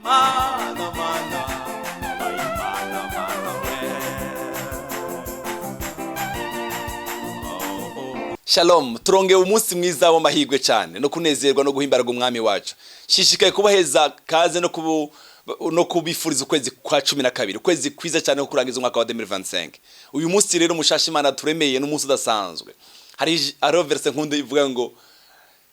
Mana, mana, wabaye Imana, mana we. Oh, oh. Shalom, turongeye umunsi mwiza w'amahirwe cyane no kunezerwa no guhimbarwa umwami wacu. Shishikaye kubaheza kaze no kubifuriza ukwezi kwa 12, ukwezi kwiza cyane ko kurangiza umwaka wa 2025. Uyu munsi rero mushasha Imana turemeye n'umunsi udasanzwe. Hari hariho verse nkunda ivuga ngo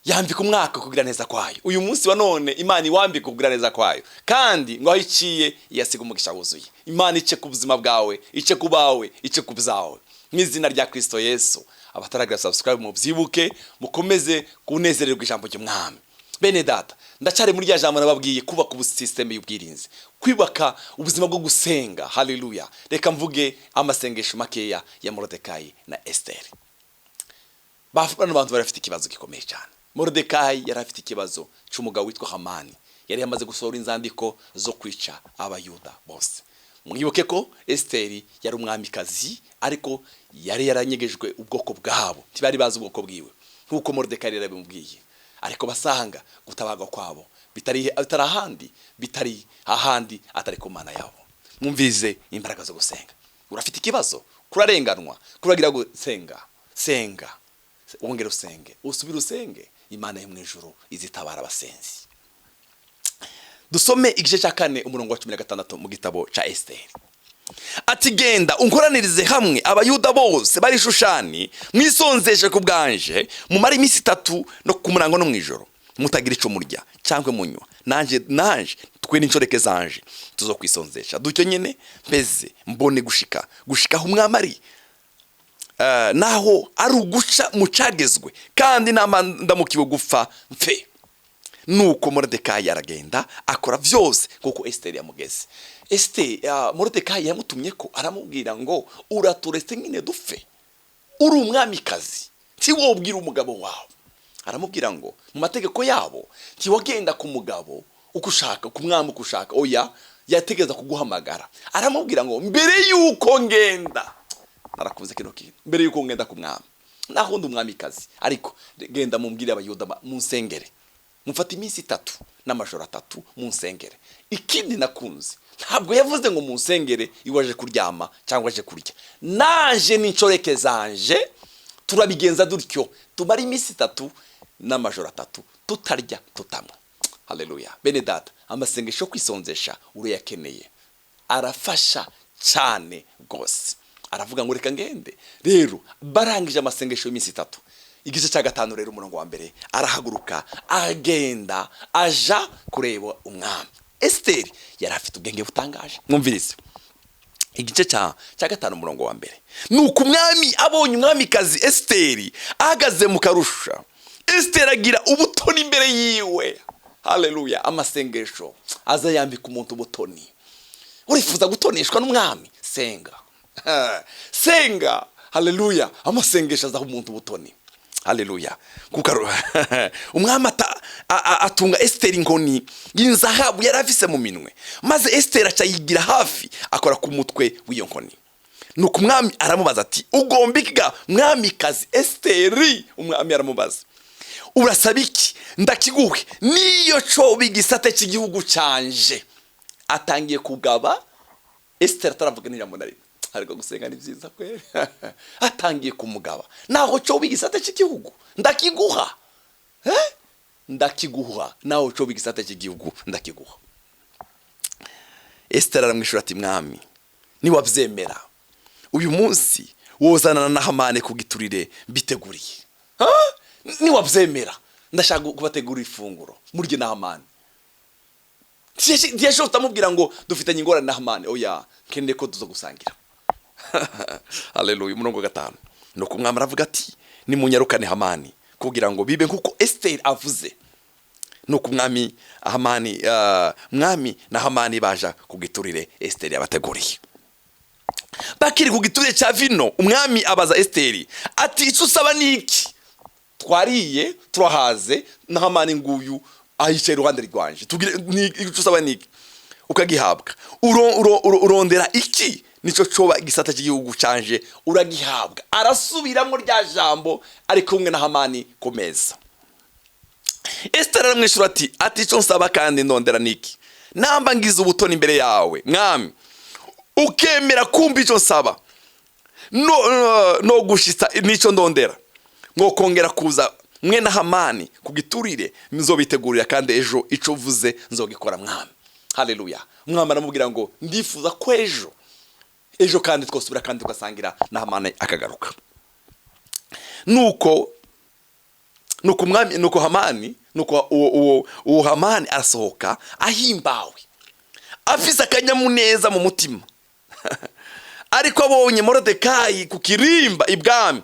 yambika umwaka kugira neza kwayo. Uyu munsi wa none Imana iwambika kugira neza kwayo, kandi ngo aho iciye iyasiga umugisha wuzuye. Imana ice ku buzima bwawe, ice ku bawe, ice ku byawe, mu izina rya Kristo Yesu. Abataragira subscribe, mubyibuke, mukomeze kunezererwa ijambo ry'umwami. Bene data, ndacyari muri rya jambo nababwiye, kubaka ubu système y'ubwirinzi, kwubaka ubuzima bwo gusenga. Haleluya! Reka mvuge amasengesho makeya ya Morodekayi na Esiteri. Bano bantu bari bafite ikibazo gikomeye cyane. Morodekayi yari afite ikibazo cy'umugabo witwa Hamani, yari yamaze gusohora inzandiko zo kwica Abayuda bose. Mwibuke ko Esiteri yari umwamikazi, ariko yari yaranyegejwe ubwoko bwabo, ntibari bazi ubwoko bwiwe nk'uko Morodekayi yari yarabimubwiye. Ariko basanga gutabarwa kwabo bitari ahandi atari ku Mana yabo. Mwumvize imbaraga zo gusenga. Urafite ikibazo, kurarenganwa, kuragira gusenga, senga, wongere usenge, usubire usenge. Imana yo mu ijuru izitabara abasenzi. Dusome igice cya 4, umurongo wa 16 mu gitabo cya Esiteri. Ati: "Genda unkoranirize hamwe Abayuda bose bari Shushani, mwisonzeshe ku bwanje, mumare iminsi 3 no ku murango no mu ijoro mutagira ico murya cyangwa munywa. Nanje twe n'inshoreke zanje tuzokwisonzesha dutyo nyene, mpeze mbone gushika aho umwami ari, naho ari uguca mu cagezwe, kandi namba ndamukiwe gupfa mfe." Nuko Moridekayi aragenda akora vyose kuko Esiteri yamugeze. Esiteri, Moridekayi yamutumye ko aramubwira ngo: "Uraturetse nyine dupfe? Uri umwamikazi, ntiwobwira umugabo wawe?" Aramubwira ngo mu mategeko yabo ntiwagenda ku mugabo uko ushaka, ku mwami uko ushaka, oya, yategereza kuguhamagara. Aramubwira ngo: "Mbere yuko ngenda," narakunze kino kintu, "mbere yuko ngenda ku mwami, naho ndi umwamikazi, ariko genda mumbwire Abayuda munsengere, mufate iminsi 3 n'amajoro 3 munsengere." Ikindi nakunze, ntabwo yavuze ngo munsengere iwe aje kuryama cyangwa aje kurya. "Naje n'inshoreke zanje turabigenza dutyo, tumara iminsi 3 n'amajoro 3 tutarya, tutanywa." Haleluya! Bene data, amasengesho yo kwisonzesha urayakeneye, arafasha cyane rwose. Aravuga ngo: "Reka ngende rero." Barangije amasengesho y'iminsi 3, igice cya 5 rero, umurongo wa 1, arahaguruka agenda aja kureba umwami. Esiteri yari afite ubwenge butangaje. Mwumvirize igice cya 5, umurongo wa 1. Nuko umwami abonye umwamikazi Esiteri ahagaze mu karusha, Esiteri agira ubutoni imbere yiwe. Haleluya! Amasengesho aza yambika umuntu ubutoni. Urifuza gutoneshwa n'umwami? Senga, senga. Haleluya! Amasengesho azaha umuntu ubutoni. Haleluya! Kuko umwami atunga Esiteri inkoni y'inzahabu yari afise mu minwe, maze Esiteri aca yigira hafi, akora ku mutwe w'iyo nkoni. Nuko umwami aramubaza ati: "Ugomba iki, mwamikazi Esiteri?" Umwami aramubaza: "Urasaba iki? Ndakiguhe, niyo coba igisate cy'igihugu canje." Atangiye kugaba Esiteri ataravuga n'ijambo na rimwe. Ariko gusenga ni byiza kweri. Atangiye kumugaba: "Naho coba igisate cy'igihugu, ndakiguha." Eh? "Ndakiguha, naho coba igisate cy'igihugu, ndakiguha." Esiteri aramwishyura ati: "Mwami, niwabyemera, uyu munsi wozanana na Hamani ku giturire mbiteguriye." Ha? "Niwabyemera, ndashaka kubategurira ifunguro murye na Hamani." Ntiyashobora amubwira ngo dufitanye ingorane na Hamani, oya, nkeneye ko tuza gusangira. Haleluya! Umurongo wa 5. Nuko umwami aravuga ati: "Nimunyarukane Hamani kugira ngo bibe nk'uko Esiteri avuze." Nuko umwami Hamani, mwami na Hamani baja ku giturire Esiteri yabateguriye. Bakiri ku giturire cya vino, umwami abaza Esiteri ati: "Icyo usaba ni iki? Twariye turahaze, na Hamani nguyu ayicaye iruhande rwanje. Tugire icyo usaba ni iki, ukagihabwa? Urondera iki? Nico coba igisata cy'igihugu canje, uragihabwa." Arasubiramo rya jambo ari kumwe na Hamani ku meza. Esiteri aramwishyura ati: "Icyo nsaba kandi ndondera niki? Namba ngize ubutoni imbere yawe, mwami, ukemera kumva icyo nsaba no gushitsa n'icyo ndondera, ngo kongera kuza mwe na Hamani ku giturire, nzobitegurira, kandi ejo ico uvuze nzogikora, mwami. Haleluya! Umwami aramubwira ngo: "Ndifuza ko ejo kandi twosubira kandi tugasangira na Hamani akagaruka." Nuko umwami, nuko Hamani, nuko uwo Hamani arasohoka ahimbawe, afise akanyamuneza mu mutima. Ariko abonye Morodekayi ku kirimba ibwami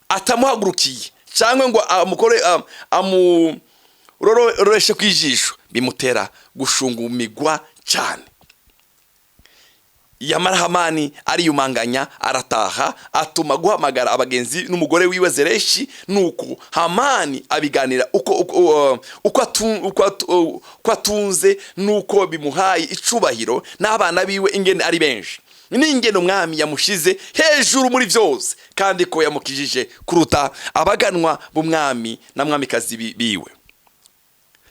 atamuhagurukiye cyangwa ngo amukore, amurororeshe ku ijisho, bimutera gushungumigwa cyane. Yamara Hamani ariyumanganya, arataha, atuma guhamagara abagenzi n'umugore wiwe Zereshi. Nuko Hamani abiganira uko atunze, nuko bimuhaye icubahiro, n'abana biwe ingene ari benshi, n'ingene umwami yamushize hejuru muri byose, kandi ko yamukijije kuruta abaganwa b'umwami na mwamikazi biwe.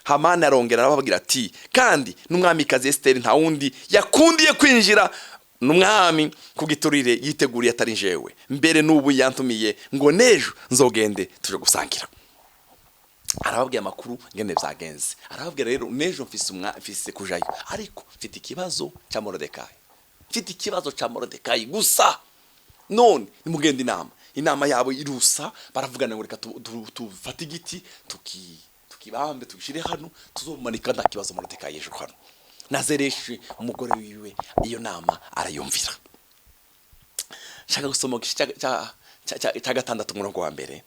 Hamani arongera arababwira ati: "Kandi n'umwamikazi Esiteri nta wundi yakundiye kwinjira n'umwami ku giturire yiteguriye atari jewe. Mbere n'ubu yantumiye ngo n'ejo nzogende tuje gusangira." Arababwira amakuru ngene byagenze. Arababwira rero: "N'ejo mfise kujayo, ariko mfite ikibazo cya Morodekayi, mfite ikibazo cya Morodekayi gusa. None nimugende." Inama yabo irusa, baravugana ngo: "Reka tufate igiti tukibambe, tugishyire hano, tuzomanika nta kibazo Morodekayi ejo hano." Na Zereshi umugore wiwe iyo nama arayumvira. Nshaka gusoma igice cya 6, umurongo wa 1.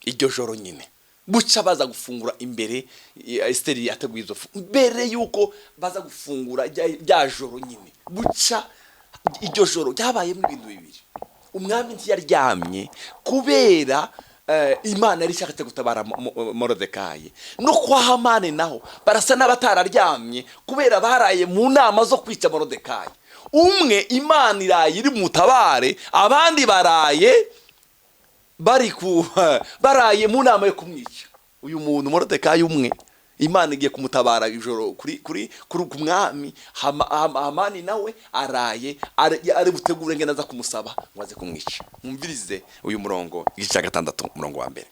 Iryo joro nyine buca baza gufungura imbere Esiteri yateguye izo mbere yuko baza gufungura rya joro nyine buca. Iryo joro ryabayemo ibintu bibiri: umwami ntiyaryamye kubera Imana yari ishatse gutabara Morodekayi, no kwa Hamani naho barasa n'abatararyamye kubera baraye mu nama zo kwica Morodekayi. Umwe Imana iraye iri mutabare, abandi baraye bari ku baraye mu nama yo kumwica uyu muntu Morodekayi. Umwe Imana igiye kumutabara ijoro kuri ku mwami. Hamani nawe araye ari butegure ngene aza kumusaba ngo aze kumwica. Mwumvirize uyu murongo, igice cya 6, umurongo wa 1.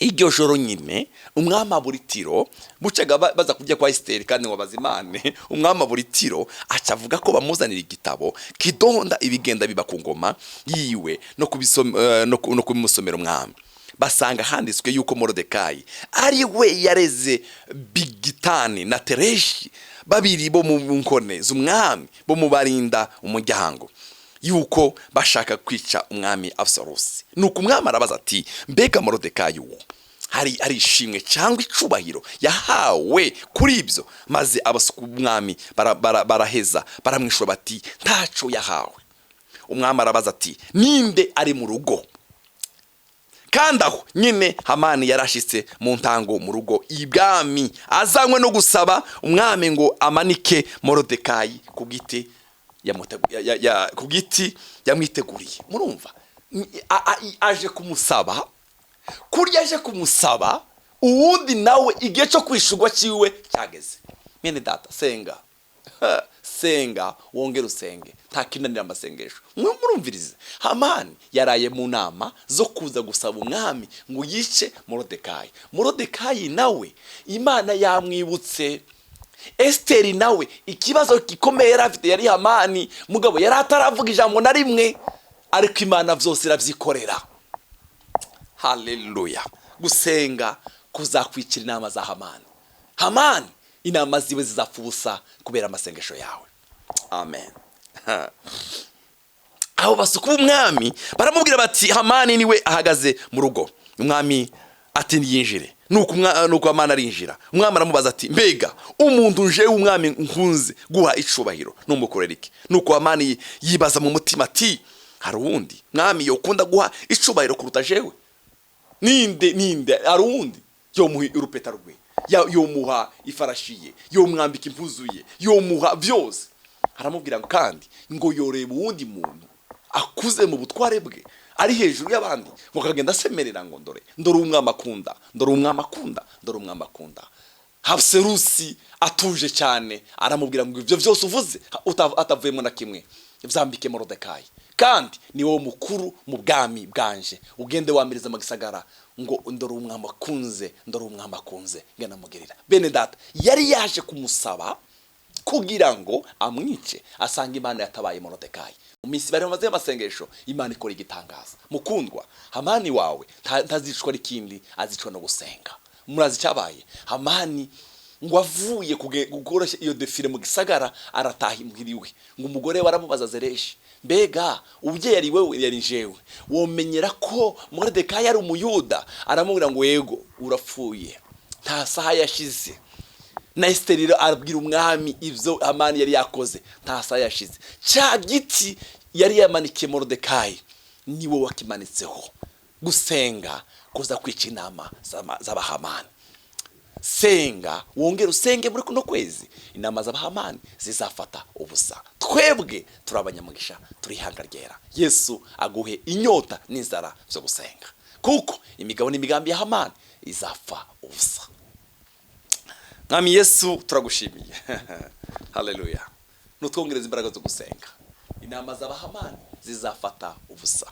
Iryo joro nyine umwami abura itiro. Bucaga baza kurya kwa Esiteri kandi ngo bazimane. Umwami abura itiro, aca avuga ko bamuzanira igitabo kidonda ibigenda biba ku ngoma yiwe no kubimusomera umwami. Basanga handitswe yuko Morodekayi ari we yareze Bigitani na Tereshi, babiri bo mu nkone z'umwami, bo mu barinda umuryango, yuko bashaka kwica umwami Abusalosi. Nuko umwami arabaza ati: "Mbega Morodekayi uwo hari ishimwe cyangwa icubahiro yahawe kuri ibyo?" Maze abasuku b'umwami baraheza baramwishura bati: "Ntaco yahawe." Umwami arabaza ati: "Ninde ari mu rugo?" Kandi aho nyine Hamani yarashitse mu ntango mu rugo ibwami, azanywe no gusaba umwami ngo amanike Morodekayi ku giti ku giti yamwiteguriye. Murumva, aje kumusaba kurya, aje kumusaba uwundi nawe igihe cyo kwishurwa cyiwe cyageze. Mwene data, senga, senga, wongere usenge, nta kinanira amasengesho. Mwe murumvirize, Hamani yaraye mu nama zo kuza gusaba umwami ngo yice Morodekayi. Morodekayi nawe Imana yamwibutse. Esiteri nawe ikibazo gikomeye yari afite yari Hamani, mugabo yari ataravuga ijambo na rimwe, ariko Imana byose irabyikorera. Haleluya! Gusenga kuzakwicira inama za Hamani. Hamani inama ziwe zizapfa ubusa kubera amasengesho yawe. Amen. Abo basuku b'umwami baramubwira bati: "Hamani niwe ahagaze mu rugo." Umwami ati: "Yinjire." Nuko Hamani arinjira. Umwami aramubaza ati: "Mbega umuntu njewe umwami nkunze guha icubahiro numukorera iki?" Nuko Hamani yibaza mu mutima ati: "Hari uwundi mwami yokunda guha icubahiro kuruta jewe? Ninde? Ninde? Hari uwundi yomuha urupeta rwe, yomuha ifarashi ye, yomwambika impuzu ye, yomuha byose?" Aramubwira ngo kandi ngo yoreba uwundi muntu akuze mu butware bwe, ari hejuru y'abandi, ngo akagenda asemerera ngo: "Ndore, ndore umwami akunda, ndore umwami akunda, ndore umwami akunda." Habuserusi atuje cyane aramubwira ngo ibyo byose uvuze atavuyemo na kimwe, byambike Morodekayi, kandi ni wowe mukuru mu bwami bwanje, ugende wamiriza mu gisagara ngo ndore umwami akunze, ndore umwami akunze, ngena mugirira. Bene data, yari yaje kumusaba kugira ngo amwice, asanga Imana yatabaye Morodekayi. Mu minsi bari bamaze y'amasengesho, Imana ikora igitangaza. Mukundwa, Hamani wawe ntazicwa n'ikindi, azicwa no gusenga. Murazi icyabaye? Hamani ngo avuye gukora iyo défilé mu gisagara, arataha imuhira iwe, ngo umugore we aramubaza: "Zereshi, mbega ubye yari wewe, yari jewe, womenyera ko Moridekayi ari Umuyuda?" Aramubwira ngo: "Yego, urapfuye." Nta saha yashize na Esiteri rero arabwira umwami ibyo Hamani yari yakoze. Nta saha yashize, cya giti yari yamanikiye Moridekayi niwe wakimanitseho. Gusenga kuza kwica inama z'abahamani. Senga, wongere usenge muri kuno kwezi, inama z'abahamani zizafata ubusa. Twebwe turi abanyamugisha, turi ihanga ryera. Yesu aguhe inyota n'inzara byo gusenga, kuko imigabo n'imigambi ya Hamani izapfa ubusa. Mwami Yesu, turagushimiye, haleluya. Nutwongereza imbaraga zo gusenga, inama z'abahamani zizafata ubusa,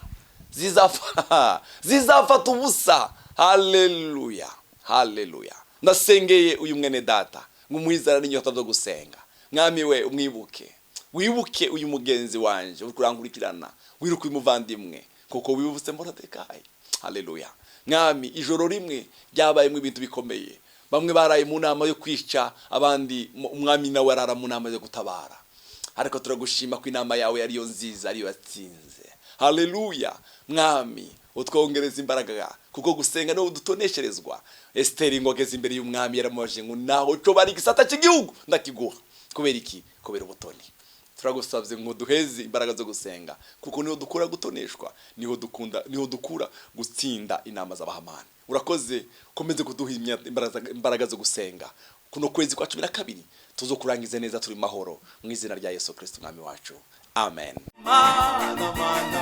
zizafata ubusa. Haleluya, haleluya. Ndasengeye uyu mwene data ngo umuhe n'inyota byo gusenga. Mwami we, umwibuke, wibuke uyu mugenzi wanje uri kurankurikirana, wiruke uyu muvandimwe kuko wibutse Morodekayi. Haleluya. Mwami, ijoro rimwe ryabayemo ibintu bikomeye. Bamwe baraye mu nama yo kwica abandi, umwami nawe arara mu nama yo gutabara, ariko turagushima ko inama yawe ariyo nziza, ariyo yatsinze. Haleluya. Mwami, utwongereza imbaraga, kuko gusenga niho dutonesherezwa. Esiteri ngo ageze imbere y'umwami, yaramubajije ngo: "Naho cyo bari igisata cy'igihugu, ndakiguha." Kubera iki? Kubera ubutoni. Turagusabye ngo duheze imbaraga zo gusenga, kuko niho dukura gutoneshwa, niho dukunda, niho dukura gutsinda inama z'abahamani. Urakoze, ukomeze kuduha imbaraga zo gusenga. Kuno kwezi kwa 12 tuzokurangize neza turi mahoro, mu izina rya Yesu Kristo Umwami wacu, amen. Mana, mana.